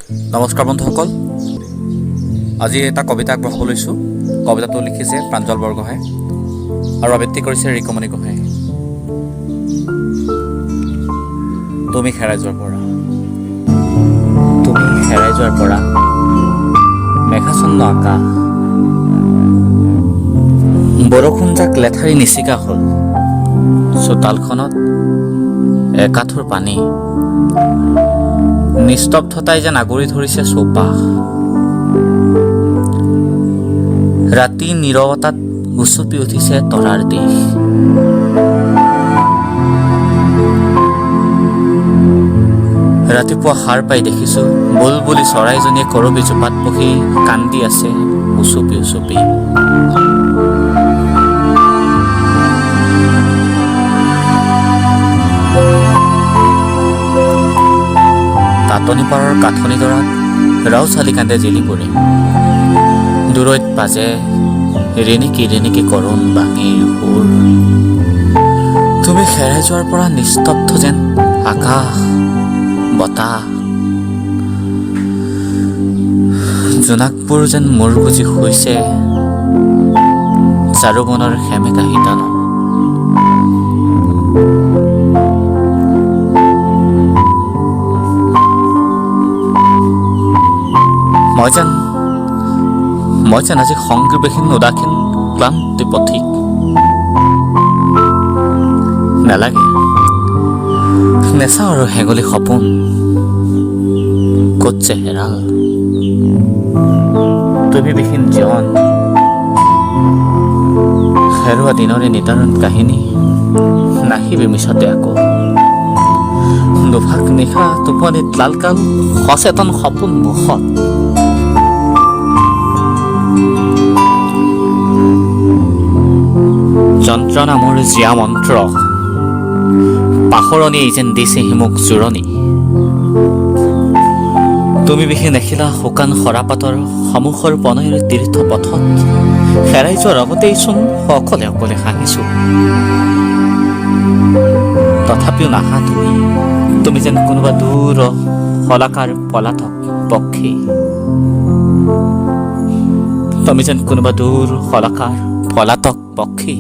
নমস্কাৰ বন্ধুসকল, আজি এটা কবিতা আগবঢ়াব লৈছোঁ। কবিতাটো লিখিছে প্ৰাঞ্জল বৰগোহাঁই আৰু আবৃত্তি কৰিছে ৰিকমণি গোহাঁই। তুমি হেৰাই যোৱাৰ পৰা, তুমি হেৰাই যোৱাৰ পৰা মেঘাচ্ছন্ন আকাশ, বৰষুণজাক লেঠাৰি নিচিগা হ'ল। চোতালখনত একাঠুৰ পানী, নিস্তব্ধতাই যেন আগুৰি ধৰিছে চৌপাশ। ৰাতি নীৰৱতাত উচুপি উঠিছে তৰাৰ দেশ। ৰাতিপুৱা সাৰ পাই দেখিছো বুলবুলি চৰাইজনীয়ে কৰবী জোপাত বহি কান্দি আছে উচুপি উচুপি। তাঁতনি পাৰৰ কাঠনিডৰাত ৰাও চালি কান্দে জিলিবোৰে। দূৰৈত বাজে ৰিণিকি ৰিণিকি কৰুণ বাঁহীৰ সুৰ। তুমি হেৰাই যোৱাৰ পৰা নিস্তব্ধ যেন আকাশ বতাহ, জোনাকবোৰ যেন মূৰ গুজি শুইছে চাৰুবনৰ সেমেকা শিতানত। মই যেন মই যেন আজি সংগীবিহীন উদাসীন ক্লান্তি পথিক। নালাগে, নেচাওঁ আৰু হেঙুলি সপোন, ক'ত যে হেৰাল তুমি বিহীন জীৱন। হেৰুৱা দিনৰে নিদাৰুণ কাহিনী নাহিবি মিছাতে আকৌ। দুভাগ নিশা টোপনিত লালকাল সচেতন সপোন মুখত। যন্ত্ৰণা মোৰ জীয়া মন্ত্ৰ, পাহৰণি যেন দিছেহি মোক জোৰণি। তুমি বিহীন এখিলা শুকান সৰাপাতৰ সন্মুখৰ প্ৰণয়ৰ তীৰ্থ পথত হেৰাই যোৱাৰ আগতেইচোন অকলে অকলে হাঁহিছো। তথাপিও নাহা তুমি, তুমি যেন কোনোবা দূৰ শলাকাৰ পলাতক পক্ষী। তুমি যেন কোনোবা দূৰ শলাকাৰ পলাতক পক্ষী।